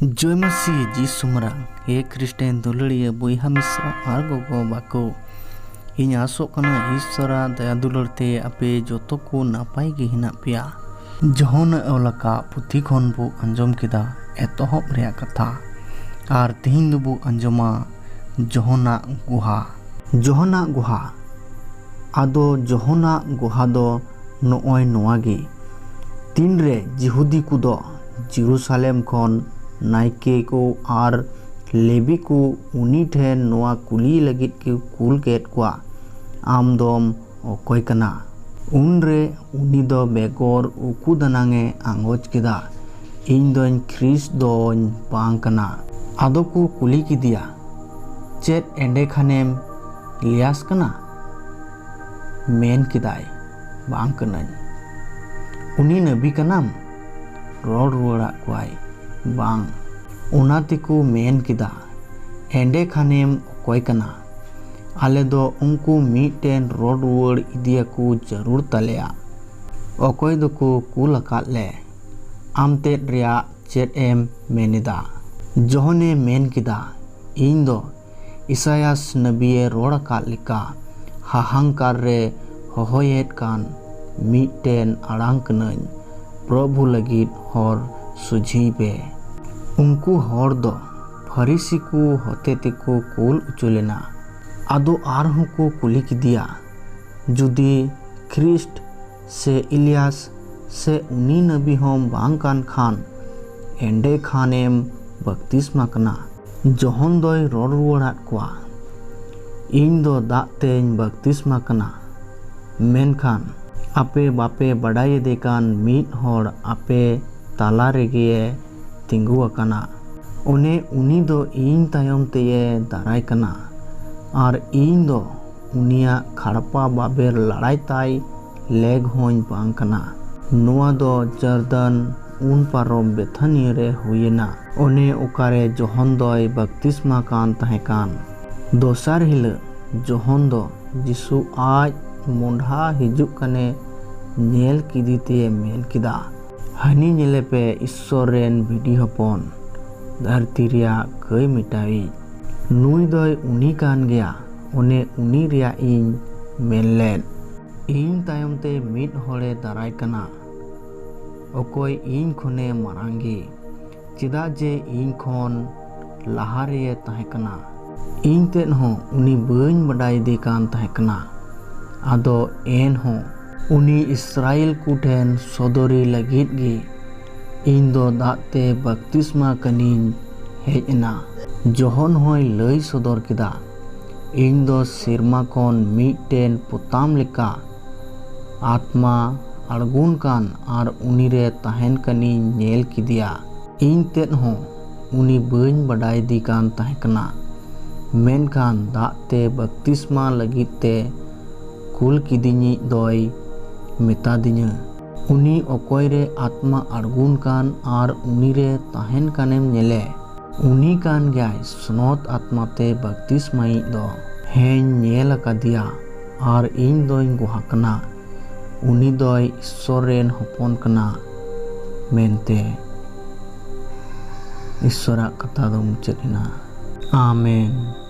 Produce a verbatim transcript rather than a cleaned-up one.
ᱡᱚᱭ ᱢᱟᱹᱥᱤ ᱡᱤᱥᱩ ᱢᱟᱨᱟᱝ᱾ ᱦᱮ ᱠᱷᱨᱤᱥᱴᱟᱱ ᱫᱩᱞᱟᱹᱲᱤᱭᱟᱹ ᱵᱚᱭᱦᱟ ᱢᱤᱥᱨᱟ ᱟᱨ ᱜᱚᱜᱚ ᱵᱟᱠᱚ, ᱤᱧ ᱟᱥᱚᱜ ᱠᱟᱱᱟ ᱤᱥᱥᱚᱨᱟᱜ ᱫᱟᱭᱟ ᱫᱩᱞᱟᱹᱲ ᱛᱮ ᱟᱯᱮ ᱡᱚᱛᱚ ᱠᱚ ᱱᱟᱯᱟᱭ ᱜᱮ ᱦᱮᱱᱟᱜ ᱯᱮᱭᱟ᱾ ᱡᱚᱦᱚᱱ ᱮ ᱚᱞ ᱟᱠᱟᱫ ᱯᱩᱛᱷᱤ ᱠᱷᱚᱱ ᱵᱚ ᱟᱸᱡᱚᱢ ᱠᱮᱫᱟ ᱮᱛᱚᱦᱚᱵ ᱨᱮᱭᱟᱜ ᱠᱟᱛᱷᱟ, ᱟᱨ ᱛᱮᱦᱮᱧ ᱫᱚᱵᱚ ᱟᱸᱡᱚᱢᱟ ᱡᱚᱦᱚᱱᱟᱜ ᱜᱩᱦᱟ᱾ ᱡᱚᱦᱚᱱᱟᱜ ᱜᱩᱦᱟ᱾ ᱟᱫᱚ ᱡᱚᱦᱚᱱᱟᱜ ᱜᱩᱦᱟ ᱫᱚ ᱱᱚᱜᱼᱚᱭ ᱱᱚᱣᱟ ᱜᱮ, ᱛᱤᱱᱨᱮ ᱡᱤᱦᱩᱫᱤ ᱠᱚᱫᱚ ᱡᱮᱨᱩᱥᱟᱞᱮᱢ ᱠᱷᱚᱱ ᱱᱟᱭᱠᱮ ᱠᱚ ᱟᱨ ᱞᱮᱵᱤ ᱠᱚ ᱩᱱᱤ ᱴᱷᱮᱱ ᱱᱚᱣᱟ ᱠᱩᱞᱤ ᱞᱟᱹᱜᱤᱫ ᱠᱚ ᱠᱩᱞ ᱠᱮᱫ ᱠᱚᱣᱟ, "ᱟᱢ ᱫᱚᱢ ᱚᱠᱚᱭ ᱠᱟᱱᱟ?" ᱩᱱᱨᱮ ᱩᱱᱤ ᱫᱚ ᱵᱮᱜᱚᱨ ᱩᱠᱩ ᱫᱟᱱᱟᱝ ᱮ ᱟᱸᱜᱚᱪ ᱠᱮᱫᱟ, "ᱤᱧ ᱫᱚᱧ ᱠᱷᱨᱤᱥᱴ ᱫᱚᱧ ᱵᱟᱝ ᱠᱟᱱᱟ᱾" ᱟᱫᱚ ᱠᱚ ᱠᱩᱞᱤ ᱠᱮᱫᱮᱭᱟ, "ᱪᱮᱫ ᱮᱸᱰᱮ ᱠᱷᱟᱱᱮᱢ ᱮᱞᱤᱭᱟᱥ ᱠᱟᱱᱟ?" ᱢᱮᱱ ᱠᱮᱫᱟᱭ, "ᱵᱟᱝ ᱠᱟᱹᱱᱟᱹᱧ᱾" "ᱩᱱᱤ ᱱᱟᱵᱤ ᱠᱟᱱᱟᱢ?" ᱨᱚᱲ ᱨᱩᱣᱟᱹᱲᱟᱫ ᱠᱚᱣᱟᱭ, "ᱵᱟᱝ᱾" ᱚᱱᱟ ᱛᱮᱠᱚ ᱢᱮᱱ ᱠᱮᱫᱟ, "ᱮᱸᱰᱮ ᱠᱷᱟᱱᱮᱢ ᱚᱠᱚᱭ ᱠᱟᱱᱟ? ᱟᱞᱮ ᱫᱚ ᱩᱱᱠᱩ ᱢᱤᱫᱴᱮᱱ ᱨᱚᱲ ᱨᱩᱣᱟᱹᱲ ᱤᱫᱤᱭᱟᱠᱚ ᱡᱟᱹᱨᱩᱲ ᱛᱟᱞᱮᱭᱟ᱾ ᱚᱠᱚᱭ ᱫᱚᱠᱚ ᱠᱩᱞ ᱟᱠᱟᱫ ᱞᱮ᱾ ᱟᱢ ᱛᱮᱫ ᱨᱮᱭᱟᱜ ᱪᱮᱫ ᱮᱢ ᱢᱮᱱ ᱮᱫᱟ?" ᱡᱚᱦᱚᱱᱮ ᱢᱮᱱ ᱠᱮᱫᱟ, "ᱤᱧ ᱫᱚ ᱤᱥᱟᱭᱟᱥ ᱱᱟᱵᱤᱭᱮ ᱨᱚᱲ ᱟᱠᱟᱫ ᱞᱮᱠᱟ, ᱦᱟᱦᱟᱝᱠᱟᱨ ᱨᱮ ᱦᱚᱦᱚᱭᱮᱫ ᱠᱟᱱ ᱢᱤᱫᱴᱮᱱ ᱟᱲᱟᱝ ᱠᱟᱹᱱᱟᱹᱧ, 'ᱯᱨᱚᱵᱷᱩ ᱞᱟᱹᱜᱤᱫ ᱦᱚᱨ ᱥᱚᱡᱷᱮᱭ ᱯᱮ.'" ᱩᱱᱠᱩ ᱦᱚᱲ ᱫᱚ ᱯᱷᱟᱹᱨᱤᱥᱤ ᱠᱚ ᱦᱚᱛᱮ ᱛᱮᱠᱚ ᱠᱩᱞ ᱚᱪᱚ ᱞᱮᱱᱟ᱾ ᱟᱫᱚ ᱟᱨᱦᱚᱸ ᱠᱚ ᱠᱩᱞᱤ ᱠᱮᱫᱮᱭᱟ, "ᱡᱩᱫᱤ ᱠᱷᱨᱤᱥᱴ ᱥᱮ ᱤᱞᱤᱭᱟᱥ ᱥᱮ ᱩᱱᱤ ᱱᱟᱵᱤ ᱦᱚᱸᱢ ᱵᱟᱝ ᱠᱟᱱ ᱠᱷᱟᱱ, ᱮᱸᱰᱮ ᱠᱷᱟᱱᱮᱢ ᱵᱟᱯᱛᱤᱥᱢᱟ ᱠᱟᱱᱟ?" ᱡᱚᱦᱚᱱ ᱫᱚᱭ ᱨᱚᱲ ᱨᱩᱣᱟᱹᱲᱟᱫ ᱠᱚᱣᱟ, "ᱤᱧ ᱫᱚ ᱫᱟᱜ ᱛᱮᱧ ᱵᱟᱯᱛᱤᱥᱢᱟ ᱠᱟᱱᱟ, ᱢᱮᱱᱠᱷᱟᱱ ᱟᱯᱮ ᱵᱟᱯᱮ ᱵᱟᱰᱟᱭᱮᱫᱮ ᱠᱟᱱ ᱢᱤᱫ ᱦᱚᱲ ᱟᱯᱮ ᱛᱟᱞᱟ ᱨᱮᱜᱮ ᱛᱤᱸᱜᱩ ᱟᱠᱟᱱᱟ᱾ ᱚᱱᱮ ᱩᱱᱤ ᱫᱚ ᱤᱧ ᱛᱟᱭᱚᱢ ᱛᱮᱭᱮ ᱫᱟᱨᱟᱭ ᱠᱟᱱᱟ, ᱟᱨ ᱤᱧ ᱫᱚ ᱩᱱᱤᱭᱟᱜ ᱠᱷᱟᱲᱯᱟ ᱵᱟᱵᱮᱨ ᱞᱟᱲᱟᱭ ᱛᱟᱭ ᱞᱮᱜ ᱦᱚᱸᱧ ᱵᱟᱝ ᱠᱟᱱᱟ᱾" ᱱᱚᱣᱟ ᱫᱚ ᱡᱚᱨᱫᱟᱱ ᱩᱱ ᱯᱟᱨᱚᱢ ᱵᱮᱛᱷᱟᱱᱤᱭᱟᱹ ᱨᱮ ᱦᱩᱭᱮᱱᱟ, ᱚᱱᱮ ᱚᱠᱟᱨᱮ ᱡᱚᱦᱚᱱ ᱫᱚᱭ ᱵᱟᱯᱛᱤᱥᱢᱟ ᱠᱟᱱ ᱛᱟᱦᱮᱸ ᱠᱟᱱ᱾ ᱫᱚᱥᱟᱨ ᱦᱤᱞᱳᱜ ᱡᱚᱦᱚᱱ ᱫᱚ ᱡᱤᱥᱩ ᱟᱡ ᱢᱚᱸᱰᱷᱟ ᱦᱤᱡᱩᱜ ᱠᱟᱱᱮ ᱧᱮᱞ ᱠᱮᱫᱮ ᱛᱮᱭᱮ ᱢᱮᱱ ᱠᱮᱫᱟ, "ᱦᱟᱹᱱᱤ ᱧᱮᱞᱮ ᱯᱮ, ᱤᱥᱥᱚᱨ ᱨᱮᱱ ᱵᱷᱤᱰᱤ ᱦᱚᱯᱚᱱ, ᱫᱷᱟᱹᱨᱛᱤ ᱨᱮᱭᱟᱜ ᱠᱟᱹᱭ ᱢᱮᱴᱟᱣᱤᱡ᱾ ᱱᱩᱭ ᱫᱚᱭ ᱩᱱᱤ ᱠᱟᱱ ᱜᱮᱭᱟ, ᱚᱱᱮ ᱩᱱᱤ ᱨᱮᱭᱟᱜ ᱤᱧ ᱢᱮᱱ ᱞᱮᱫ, "ᱤᱧ ᱛᱟᱭᱚᱢ ᱛᱮ ᱢᱤᱫ ᱦᱚᱲᱮ ᱫᱟᱨᱟᱭ ᱠᱟᱱᱟ, ᱚᱠᱚᱭ ᱤᱧ ᱠᱷᱚᱱᱮ ᱢᱟᱨᱟᱝ ᱜᱮ, ᱪᱮᱫᱟᱜ ᱡᱮ ᱤᱧ ᱠᱷᱚᱱ ᱞᱟᱦᱟ ᱨᱮᱭᱮ ᱛᱟᱦᱮᱸ ᱠᱟᱱᱟ᱾ ᱤᱧ ᱛᱮᱫ ᱦᱚᱸ ᱩᱱᱤ ᱵᱟᱹᱧ ᱵᱟᱰᱟᱭᱮᱫᱮ ᱠᱟᱱ ᱛᱟᱦᱮᱸ ᱠᱟᱱᱟ, ᱟᱫᱚ ᱮᱱᱦᱚᱸ ᱩᱱᱤ ᱤᱥᱨᱟᱭᱮᱞ ᱠᱚ ᱴᱷᱮᱱ ᱥᱚᱫᱚᱨᱤ ᱞᱟᱹᱜᱤᱫ ᱜᱮ ᱤᱧ ᱫᱚ ᱫᱟᱜ ᱛᱮ ᱵᱟᱯᱛᱤᱥᱢᱟ ᱠᱟᱹᱱᱤᱧ ᱦᱮᱡ ᱮᱱᱟ᱾" ᱡᱚᱦᱚᱱ ᱦᱚᱸᱭ ᱞᱟᱹᱭ ᱥᱚᱫᱚᱨ ᱠᱮᱫᱟ, "ᱤᱧ ᱫᱚ ᱥᱮᱨᱢᱟ ᱠᱷᱚᱱ ᱢᱤᱫᱴᱮᱱ ᱯᱚᱛᱟᱢ ᱞᱮᱠᱟ ᱟᱛᱢᱟ ᱟᱬᱜᱚᱱ ᱠᱟᱱ ᱟᱨ ᱩᱱᱤᱨᱮ ᱛᱟᱦᱮᱱ ᱠᱟᱱᱤᱧ ᱧᱮᱞ ᱠᱮᱫᱮᱭᱟ᱾ ᱤᱧ ᱛᱮᱫ ᱦᱚᱸ ᱩᱱᱤ ᱵᱟᱹᱧ ᱵᱟᱰᱟᱭᱮᱫᱮ ᱠᱟᱱ ᱛᱟᱦᱮᱸ ᱠᱟᱱᱟ, ᱢᱮᱱᱠᱷᱟᱱ ᱫᱟᱜ ᱛᱮ ᱵᱟᱯᱛᱤᱥᱢᱟ ᱞᱟᱹᱜᱤᱫ ᱛᱮ ᱠᱩᱞ ᱠᱤᱫᱤᱧᱤᱡ ᱫᱚᱭ ᱢᱮᱛᱟᱫᱤᱧᱟᱹ, 'ᱩᱱᱤ ᱚᱠᱚᱭ ᱨᱮ ᱟᱛᱢᱟ ᱟᱬᱜᱚᱱ ᱠᱟᱱ ᱟᱨ ᱩᱱᱤᱨᱮ ᱛᱟᱦᱮᱱ ᱠᱟᱱᱮᱢ ᱧᱮᱞᱮ, ᱩᱱᱤ ᱠᱟᱱ ᱜᱮᱭᱟᱭ ᱥᱚᱱᱚᱛ ᱟᱛᱢᱟ ᱛᱮ ᱵᱟᱯᱛᱤᱥᱢᱟᱭᱤᱡ ᱫᱚ᱾ ᱦᱮᱸᱧ ᱧᱮᱞ ᱟᱠᱟᱫᱮᱭᱟ ᱟᱨ ᱤᱧ ᱫᱚᱧ ᱜᱚᱦᱟ ᱠᱟᱱᱟ, ᱩᱱᱤ ᱫᱚᱭ ᱤᱥᱥᱚᱨ ᱨᱮᱱ ᱦᱚᱯᱚᱱ ᱠᱟᱱᱟ ᱢᱮᱱᱛᱮ᱾'" ᱤᱥᱥᱚᱨᱟᱜ ᱠᱟᱛᱷᱟ ᱫᱚ ᱢᱩᱪᱟᱹᱫ ᱮᱱᱟ᱾ ᱟᱢᱮᱱ᱾